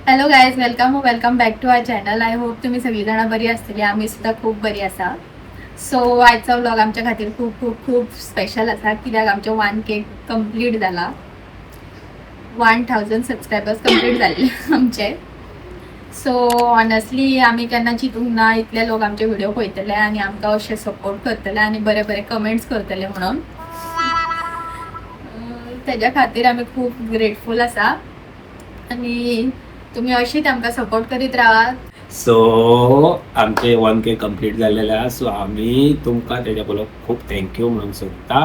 Hello guys, welcome welcome back to our channel. I hope तुम्ही सगळीजण बरी असतली. आम्ही सुद्धा खूप बरी आसा. सो आयचो व्लॉग आमच्या खातीर खूप खूप खूप स्पेशल आसा, कित्याक आमचें 1K complete जाला. 1000 सबस्क्रायबर्स कंप्लीट जाल्ले आमचे. सो ऑनेस्टली आमी केन्ना चिंतूंक ना इतले लोक आमचे व्हिडिओ पळयतले आनी आमकां अशे सपोर्ट करतले आनी बरे बरे कमेंट्स करतले म्हणून. तेज्या खातीर आमी खूब ग्रेटफूल आसा आनी तुम्ही अशीच आमकां सपोर्ट करीत रावात. सो आमचे 1K complete जाल्लेले आहा. सो आमी तुमकां तेज्या पयलो खूब thank you म्हणूंक सोदता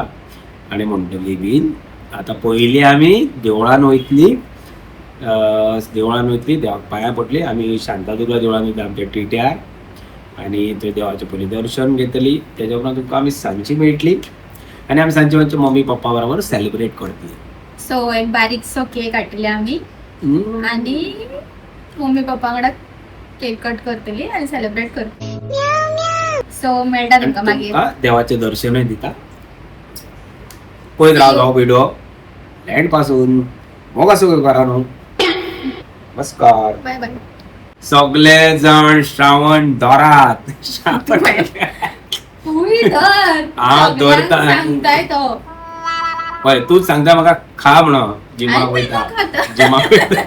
आनी म्हणटली बीन आतां पयलीं आमी देवळान वयतली, देवळान वयतली, देवाक पांयां पडली. आमी शांतादुर्गा देवळान वयता आमच्या टिट्यार आनी थंय देवाचें पयलीं दर्शन घेतली. तेज्या उपरांत तुमकां आमी सांजची मेळटली आनी आमी सांजची मातशें मम्मी पप्पा बरोबर सेलिब्रेट करतली. सो एक बारीकसो केक हाडटले आमी आनी मम्मी पप्पा वांगडा केक कट करतली आनी सेलिब्रेट करतली. सो मेळटा आनी तुमकां मागीर. तुमकां देवाचें दर्शनूय दिता. पळयत राव व्हिडिओ लँड पासून मोग आसूं करा न्हू. नमस्कार. Bye bye. सगळे जण श्रावण धरात. श्रावण तूंय धर. हांव सगळ्यांक धरता. सांगताय तो. पळय, तूच सांगता म्हाका खा म्हणून जिमाक आनी वयता. तेका खाता. जिमाक वयता,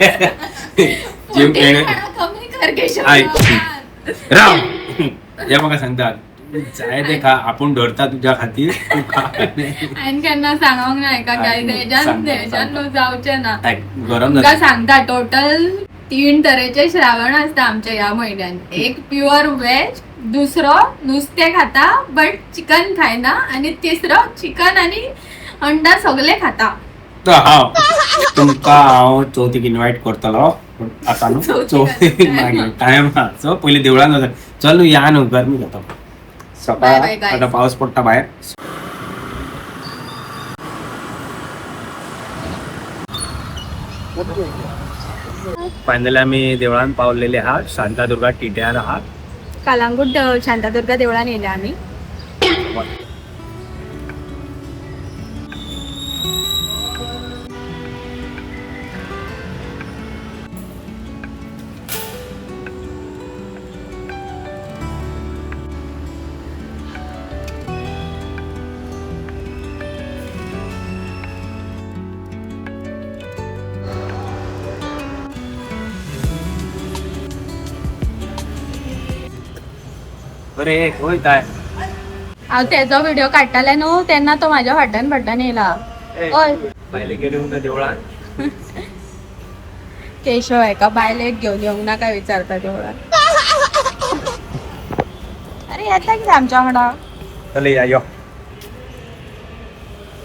जिम फोटींगपणा कमी कर केशव. आयक. राव, हे म्हाका सांगता, तूं जाय ते खा, आपूण धरता तुज्या खातीर, तूं खा. हांवें केन्ना सांगोंक ना हेका काय. आयक, तेज्यान सांगता, तेज्यान सांगता. न्हू जावचें ना. आयक, गरम तुमकां जाता. सांगता, टोटल 3 तरेचे श्रावण आसता आमच्या ह्या म्हयन्यान. एक प्युअर वेज, दुसरो नुस्तें खाता बट चिकन खायना आनी तिसरो चिकन आनी अंडा सगळे खाता. तर हांव तुमकां हांव चवथीक इनवायट करतलो, पूण आतां न्हू. चवथीक. चवथीक मागीर टायम आहा. सो पयलीं देवळान वचा. चल न्हू, या न्हू, गरमी जाता बाय सकाळ. बाय, guys. आतां पावस पडटा भायर. फायनली आमी देवळान पावलेले आहा. शांतादुर्गा टिट्यार आहा. कालांगूट शांतादुर्गा देवळान येयले आमी. बरे वयताय. हांव तेजो व्हिडिओ काडटाले न्हू तेन्ना तो म्हाज्या फाटल्यान फाटल्यान येयला. हय. भायले गेले ना देवळान. केशव एका बायलेक घेवन येवंक ना काय विचारता देवळान. अरे येता कितें आमच्या वांगडा. चल या, यो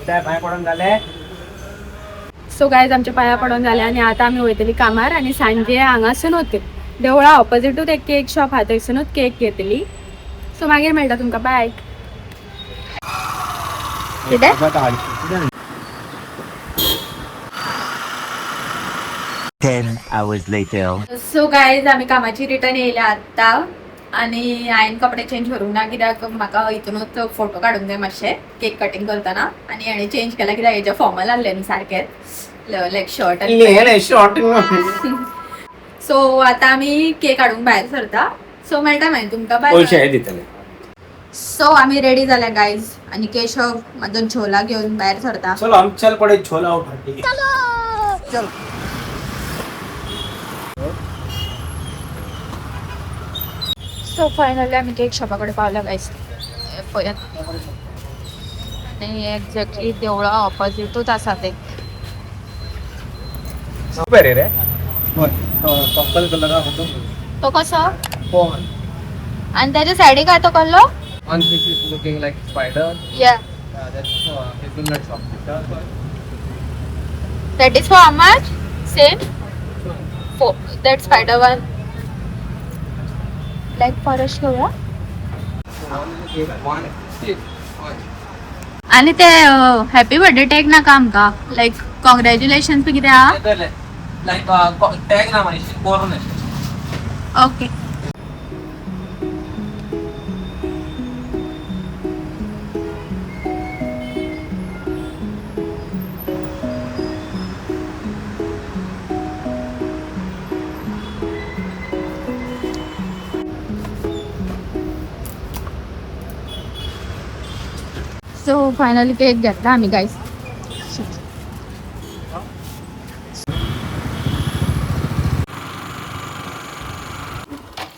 पांय पडून जाले. सो गायज, आमच्या पाया पडून जाले आनी आतां आमी वयतली कामार आनी सांजे हांगासून वतली देवळा ऑपोजिटूच एक केक शॉप आहा, थंयसुनूच केक घेतली. सो मागीर मेळटा तुमकां. बाय. कितें? 10 hours later. So guys, आमी कामाची रिटर्न येयल्या आत्तां आनी हांवें कपडे चेंज करूंक ना, कित्याक म्हाका हितूनच फोटो काडूंक जाय मातशे केक कटींग करतना. आनी हेणें चेंज केला कित्याक हेजे फॉर्मल आहले न्हू सारकेच, लायक शर्ट आनी शॉर्ट. सो आतां आमी केक हाडूंक भायर सरता. सो मेळटा मागीर तुमकां. बाय. पयशे हे दितले. सो आमी रेडी जाल्या गायज आनी केशव म्हाजो झोला घेवन भायर सरता. चलो, हम चल पड़े छोला उठा के. सो फायनली आमी केक शॉपा कडेन पावल्या गायज. पळयात, आनी एक्झॅक्टली देवळा ऑपोजिटूच आसा ते. बरे रे. पर्पल कलर आहा तो. तो कसो आनी त्याच्या सायडीक आहा तो कसलो? One which is looking like spider. Yeah. That's hazelnut chocolate. That is for how much? Same? For that spider one. Black forest घेऊया. One, one. आणि ते हॅपी बर्थडे टॅग नाका आमकां, लायक कॉंग्रॅच्युलेशन बी कितें आहा? Like tag ना मातशें कोरून अशें. ओके. सो फायनली केक घेतला आम्ही गाईस.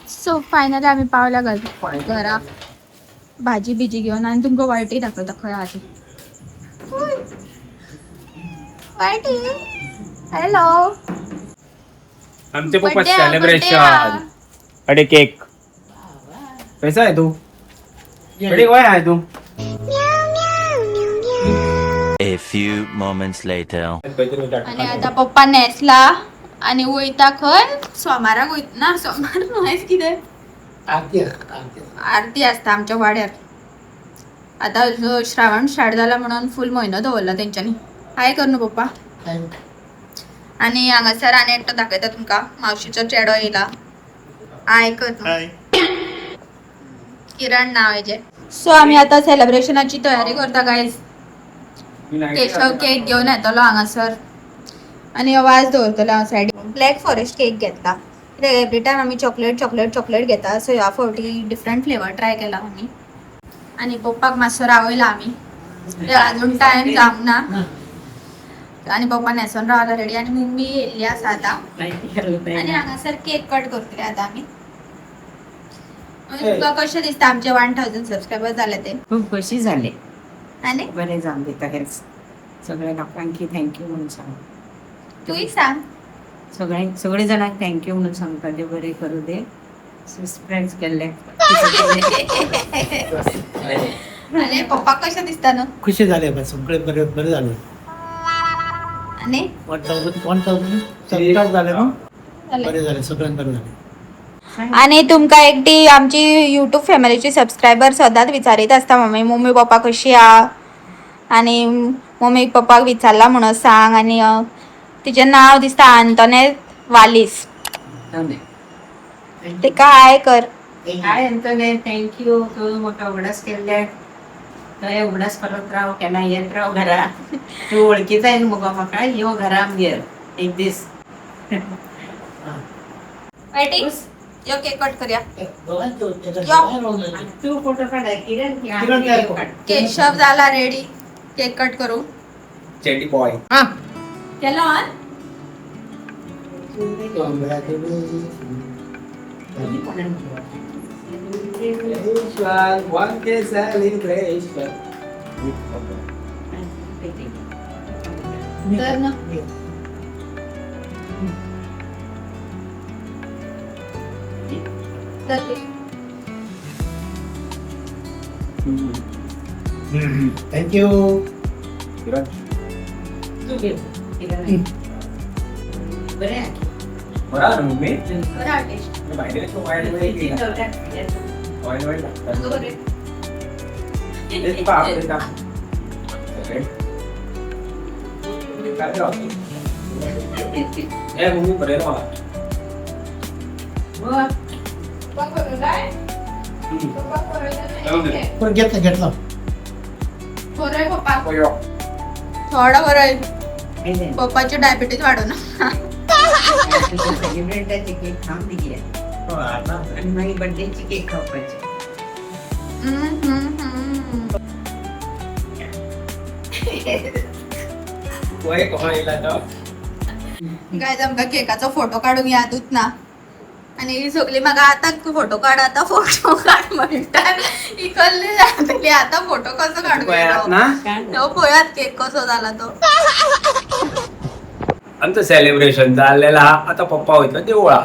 सो फायनली आम्ही पावल्या घरा भाजी बिजी घेऊन आणि तुमका वाळटी दाखवता खंय आहा ती. वाळटी, हॅलो. आमचे पप्पा Birthday हा, सेलिब्रेशन. Birthday. अरे केक कैसा आहे तू? अरे काय आहे तू? A few moments later. आणि आता पप्पा न्हेसला आणि वयता खंय सोमाराक वयता ना, सोमार न्हय, कितें आरती आसता आमच्या वाड्यार. आता जो श्रावण स्टार्ट जाला म्हणून फूल म्हयनो दवरला तेंच्यांनी. हाय कर न्हू पप्पा. आणि हांगासर आनी एकटो दाखयता तुमकां, मावशीचो चेडो येयला. हाय कर न्हू. किरण नाव हेजें. सो आमी आतां सेलिब्रेशनाची तयारी करता गायज. केशव केक घेवन येतलो हांगासर आनी वाज दवरतलो हांव सायडीक. ब्लॅक फॉरेस्ट केक घेतला कित्याक एवरी टायम आमी चॉकलेट चॉकलेट चॉकलेट घेता. सो ह्या फावटी डिफरंट फ्लेवर ट्राय केला आमी. आनी पप्पाक मातसो रावयला आमी कित्याक अजून टायम जावंक ना. आनी पप्पा न्हेसोन रावला रेडी आनी मम्मी येयल्ली आसा आतां. आनी हांगासर केक कट करतले आतां आमी. तुमकां कशें दिसता आमचे 1000 सबस्क्रायबर जाले ते? खूप खुशी झाली. आनी बरें जावन दिता हेच सगळ्या लोकांकी thank you म्हणून सांग. तूंय सांग. सगळ्यांक, सगळे जाणांक thank you म्हणून सांगता. ते बरें करूं दे, सबस्क्रायब केल्ले. आनी पप्पाक कशें दिसता न्हू? खुशी झाले बा, सगळे बरे बरे झाले. आनी 1000 सबस्क्राईब झाले ना, जालें. बरे झाले, सगळ्यांक बरे झाले. आणि तुमकां एकटी आमची युट्यूब फॅमिलीची सबस्क्रायबर सदांच विचारीत आसता, मम्मी मम्मी पप्पा कशी आ आनी मम्मी पप्पाक विचारला म्हणून सांग. आनी तिचें नांव दिसता आंतोनेत वालीस. तिका हाय कर. हाय अंतोने, thank you. तूं म्हाका उगडास केल्ले, तुवें उगडास करत राव, केन्ना येत राव घरा. तूं वळखीताय न्हू मुगो म्हाका, यो घरा आमगेर एक दीस. वेटिंग, यो केक कट करया. तूं फोटो काड किरण. किरण तयार कर. केशव जाला रेडी केक कट करू. चेडी बॉय. केलो ऑन. 1K celebration. तर ना तर thank you. तूं घे किरण, बरें आहा. बरं ना मम्मी? बरं टेस्ट. भायले ऑइल ऑइल ऑइल लागतं. बरें. ते तुका आवडटा. सगळें. काय रावतो? ए मम्मी, बरें राव. पण घेतलं घेतलं. बरं पप्पा, थोडं बरं. पप्पाची डायबिटीज वाडून. सेलिब्रेटाची केक खावन दिली आणि मागीर बर्थडेची केक खावपाची. वय कोण येयला तो? काय आमकां केकाचो फोटो काडूंक यादूच ना. आनी सगळीं म्हाका आतां फोटो काड, आतां फोटो काड म्हणटा. इकल्ली जातली आतां फोटो कसो काडूं? पळयात ना. तो पळयात केक कसो जाला तो. आमचं सेलिब्रेशन जाल्लेलं हा. आता पप्पा वयतलो देवळा.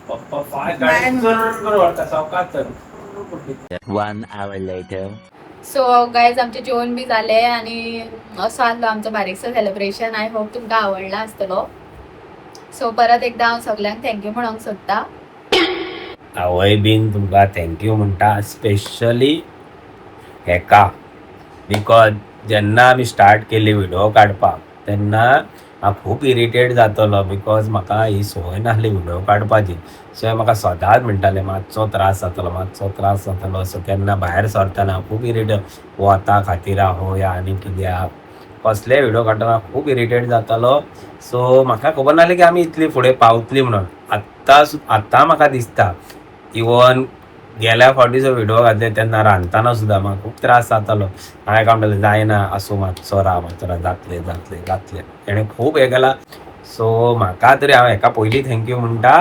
पप्पा पाय गाडी चर व्हरता सावकाश चल. 1 hour later. So guys, आमचें जेवण बी जालें आनी असो आहलो आमचो बारीकसो सेलिब्रेशन. I hope तुमकां आवडला आसतलो. सो परत एकदां हांव सगल्यांक thank you म्हणोंक सोदता. हांवय बीन तुमकां thank you म्हणटा, स्पेशली हेका, because जेन्ना आमी स्टार्ट केली व्हिडिओ काडपाक तेन्ना हांव खूब इरिटेट जातलो, because म्हाका ही संवय नासली व्हिडिओ काडपाची. सो म्हाका सदांच म्हणटाले मातसो त्रास जातलो, मातसो त्रास जातलो. सो केन्ना भायर सरतना खूब इरिटेट, वता खातीर आहो या आनी कितें आहा, कसलेय व्हिडिओ काडटना खूब इरिटेट जातालो. सो म्हाका खबर नासलें की आमी इतली फुडें पावतली म्हणून. आत्तां आतां म्हाका दिसता इवन गेल्या फावटी जो व्हिडिओ घातले तेन्ना रांदतना सुद्दां म्हाका खूब त्रास जातालो. हांवें काय म्हणटालें जायना, आसूं मातसो राव, मातसो राव, जातलें जातलें जातलें. तेणें खूब हें केलां. सो म्हाका तरी हांव हेका पयलीं thank you म्हणटा.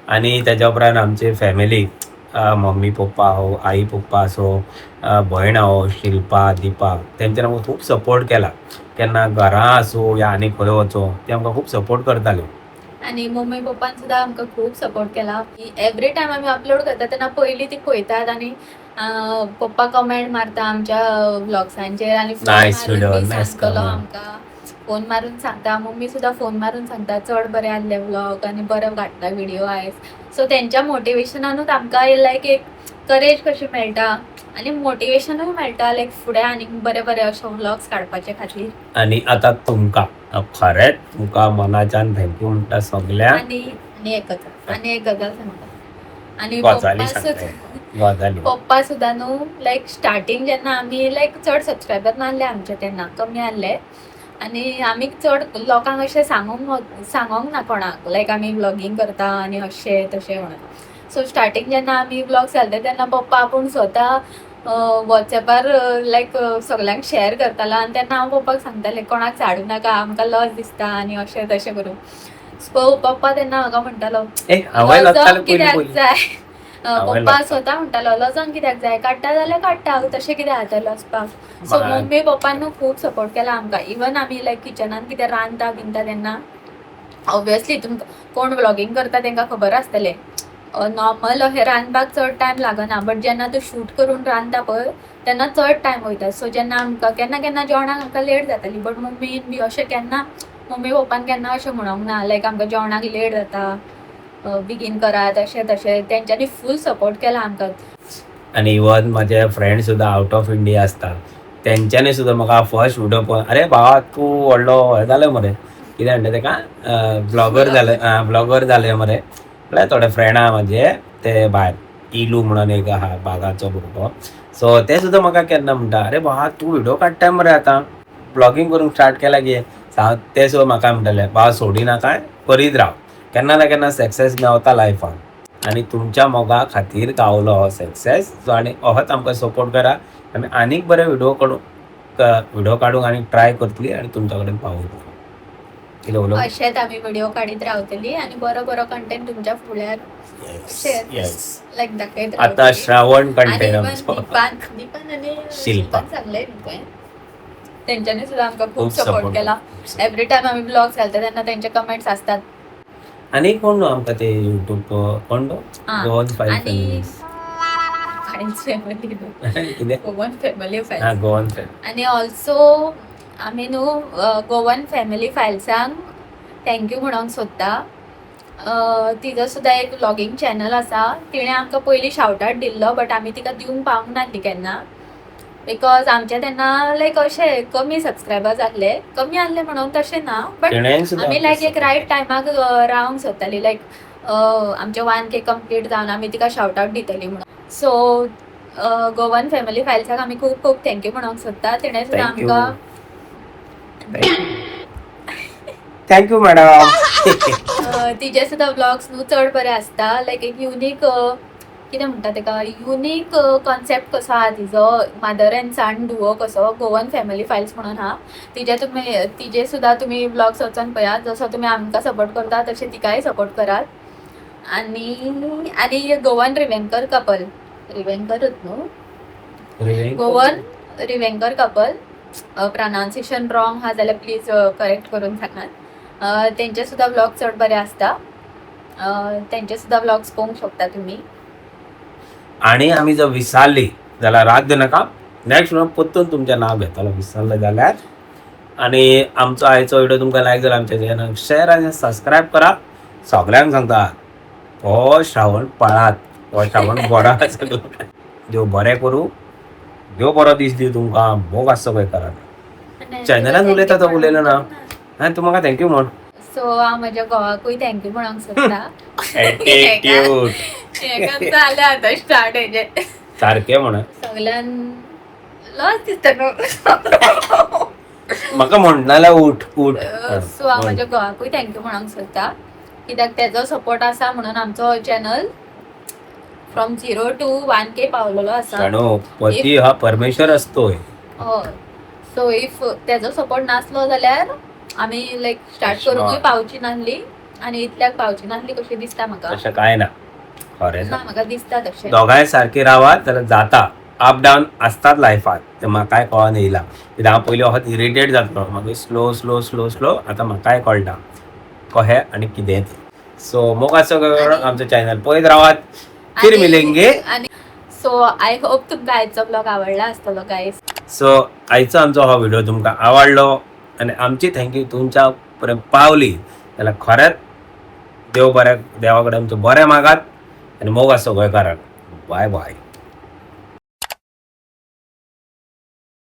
आनी तेज्या उपरांत आमची फॅमिली, मम्मी पप्पा हो, आई पप्पा, सो भयण हो, शिल्पा, दिपा, तेंच्यानी आमकां खूब सपोर्ट केला. केन्ना घरा आसूं या आनी खंय वचूं, ते आमकां खूब सपोर्ट करताले. आनी मम्मी पप्पान सुद्दां आमकां खूब सपोर्ट केला. एवरी टायम आमी अपलोड करता तेन्ना पयलीं ती पळयतात आनी पप्पा कमेंट मारता आमच्या व्लॉग्सांचेर आनी फोन Nice मारून video, बी nice सांगतलो comment. आमकां. फोन मारून सांगता, मम्मी सुद्दां फोन मारून सांगता चड बरें आहले व्लॉग आनी बरो घातला व्हिडिओ आयज. सो तेंच्या मोटिवेशनानूच आमकां लायक एक करेज कशी मेळटा आनी मोटिवेशनूय मेळटा लायक फुडें आनीक बरे बरे अशे व्लॉग्स काडपाचे खातीर. आनी आतां तुमकां खरेंच तुमकां मनाच्यान thank you म्हणटा सगल्यांक. आनी आनी एक गजाल, आनी एक गजाल सांगता, आनी गजाली पप्पा सांगता, सुद्दां, गजाली. पप्पा सुद्दां न्हू लायक स्टार्टींग जेन्ना आमी लायक चड सबस्क्रायबर नासले आमचे तेन्ना, कमी आहले आनी आमी चड लोकांक अशें सांगोंक ना कोणाक लायक आमी व्लॉगींग करता आनी अशें तशें म्हणून. सो स्टार्टींग जेन्ना आमी व्लॉग्स घालता तेन्ना पप्पा आपूण स्वता वॉट्सएपार लायक सगल्यांक शेअर करतालो आनी तेन्ना हांव पप्पाक सांगतालें कोणाक धाडूं नाका, आमकां लज दिसता आनी अशें तशें करून. सो पप्पा तेन्ना म्हाका म्हणटालो ए हांवें लजोंक लजतालें पयलीं कित्याक पयलीं. जाय, हांवें पप्पा लजता. स्वता म्हणटालो लजोंक कित्याक जाय, काडटा जाल्यार काडटा, तशें कितें जाता लजपाक. सो मम्मी पप्पान न्हू खूब सपोर्ट केला आमकां. इवन आमी लायक किचनान कितें रांदता बिनता तेन्ना ऑब्वियसली तुमकां कोण व्लॉगींग करता तेंकां खबर आसतलें नॉर्मल अशें रांदपाक चड टायम लागना, बट जेन्ना तूं शूट करून रांदता पळय तेन्ना चड टायम वयता. सो जेन्ना आमकां केन्ना केन्ना जेवणाक आमकां लेट जाताली, बट मम्मीन बी अशें केन्ना, मम्मी पप्पान केन्ना अशें म्हणोंक ना लायक आमकां जेवणाक लेट जाता, बेगीन करात अशें तशें. तेंच्यांनी फूल सपोर्ट केला आमकां. आनी इवन म्हाजे फ्रेंड सुद्दां आवट ऑफ इंडिया आसता, तेंच्यांनी सुद्दां म्हाका फर्स्ट व्हिडिओ पळोवन अरे भावा तूं व्हडलो हें जालें मरे, कितें म्हणटा तेका, ब्लॉगर जालें, ब्लॉगर जालें मरे. म्हळ्यार थोडे फ्रेंड आहा म्हाजे ते भायर, इलू म्हणून एक आहा बागाचो भुरगो, सो ते सुद्दां म्हाका केन्ना म्हणटा अरे भावा तूं व्हिडिओ काडटा मरे, आतां ब्लॉगींग करूंक स्टार्ट केला गे. ते सुद्दां म्हाका म्हणटाले बाबा सोडी नाका, करीत राव, केन्ना ना केन्ना सक्सेस मेवता लायफान. आनी तुमच्या मोगा खातीर गावलो हो सक्सेस. सो आनी होच आमकां सपोर्ट करा, आमी आनीक बरे व्हिडिओ काडूंक, व्हिडिओ काडूंक आनी ट्राय करतली आनी तुमच्या कडेन पावयतली. कितें उलोवंक? अशेंच आमी व्हिडिओ काडीत रावतली आनी बरो बरो कंटेंट तुमच्या फुड्यार येस येस. लायक दाखयत आतां रावतली. श्रावण आनी कंटेंट इवन आमचो. दीपान, दीपान आनी शिल्पा. शिल्पान सांगलें न्हू तुवें, तेंच्यांनी सुद्दां आमकां खूब खूब सपोर्ट सपोर्ट केला. एवरी टायम आमी ब्लॉग्स घालता तेन्ना तेंचे कमेंट्स आसतात. आनी कोण न्हू आमकां ते युट्यूब कोण तो गोवन फायल आनी फायल्स फॅमिली, कितें गोवन फॅमिली फायल्स. हा, गोवन फायल. आनी ऑल्सो आमी न्हू गोवन फॅमिली फायल्सांक thank you म्हणोंक सोदता. तिजो सुद्दां एक व्लॉगींग चॅनल आसा. तिणें आमकां पयलीं शावट आवट दिल्लो, बट आमी तिका दिवंक पावूंक नासली केन्ना, because आमचे तेन्ना लायक अशें कमी सबस्क्रायबर्स आहले, कमी आहले म्हणून तशें ना, बट तिणें सुद्दां आमी लायक एक रायट टायमाक रावंक सोदताली, लायक आमचे 1K complete जावन आमी तिका शावट आवट दितली म्हणून. सो गोवन फॅमिली फायल्साक आमी खूब खूब thank you म्हणोंक सोदता. तिणें सुद्दां thank you आमकां thank you madam. तिजे सुद्दां व्लॉग्स न्हू चड बरे आसता, लायक एक युनीक कितें म्हणटा तेका, युनीक कॉन्सेप्ट कसो आहा तिजो, मदर एंड सन डुओ कसो, गोवन फॅमिली फायल्स म्हणून आहा. तिजे तुमी, तिजे सुद्दां तुमी व्लॉग्स वचोन पळयात. जसो तुमी आमकां सपोर्ट करता तशें तिकाय सपोर्ट करात. आनी आनी गोवन रिवेंकर कपल, रिवेंकरूच न्हू, गोवन रिवेंकर कपल, प्रनाउन्सिएशन रॉंग आहा जाल्यार प्लीज करेक्ट करून सांगात. तेंचे सुद्दां व्लॉग चड बरे आसता, तेंचे सुद्दां व्लॉग्स पळोवंक शकता तुमी. आनी आमी जर विसरली जाल्यार राग दिनाका, नेक्स्ट म्हणून परतून तुमचें नांव घेतलो विसरले जाल्यार. आनी आमचो आयचो व्हिडिओ तुमकां लायक जाल्यार आमच्या चॅनल शेअर आनी सबस्क्रायब करा. सगल्यांक सांगता हो श्रावण पाळात, हो श्रावण बरो आसा. देव बरें करूं, देव बरो दीस दिवं तुमकां, मोग आसचो पळय करात. चॅनलान उलयता तो उलयलो ना. आनी तूं म्हाका thank you म्हण. सो हांव म्हज्या घोवाकूय thank you म्हणूंक सोदता. एटीट्यूड हेका जालें आतां स्टार्ट हेजें. सारकें म्हण. सगल्यान लज दिसता न्हू. म्हाका म्हणना उठ उठ. सो हांव म्हज्या घोवाकूय thank you म्हणूंक सोदता, कित्याक तेजो सपोर्ट आसा म्हणून आमचो चॅनल फ्रॉम 0 टू 1K पावलेलो आसा. शाणू, पती हा परमेश्वर असतोय. हय, सो if तेजो सपोर्ट नासलो जाल्यार आमी लायक स्टार्ट करूंकूय पावची नासली आनी इतल्याक पावची नासली कशी दिसता म्हाका. तशें काय ना, खरें ना, म्हाका दिसता तशें. दोगांय सारकी रावात जाल्यार जाता. अप डावन असतात लायफात, ते म्हाकाय कळोन येयला. कित्याक हांव पयलीं वखद इरिटेट जातलो, मागीर स्लो स्लो स्लो स्लो आतां म्हाकाय कळटा कहें आनी कितें तें. सो मोग आसो आमचो चॅनल पळयत रावात. फिर मिलेंगे. आणि सो I hope तुमकां आयचो ब्लॉग आवडला आसतलो गायस. सो आयचो आमचो हो व्हिडिओ तुमकां आवडलो आनी आमची thank you तुमच्या पर्यंत पावली जाल्यार खरेंच देव बऱ्या, देवा कडेन आमचो बरें मागात आनी मोग आसो गोंयकाराक. Bye bye.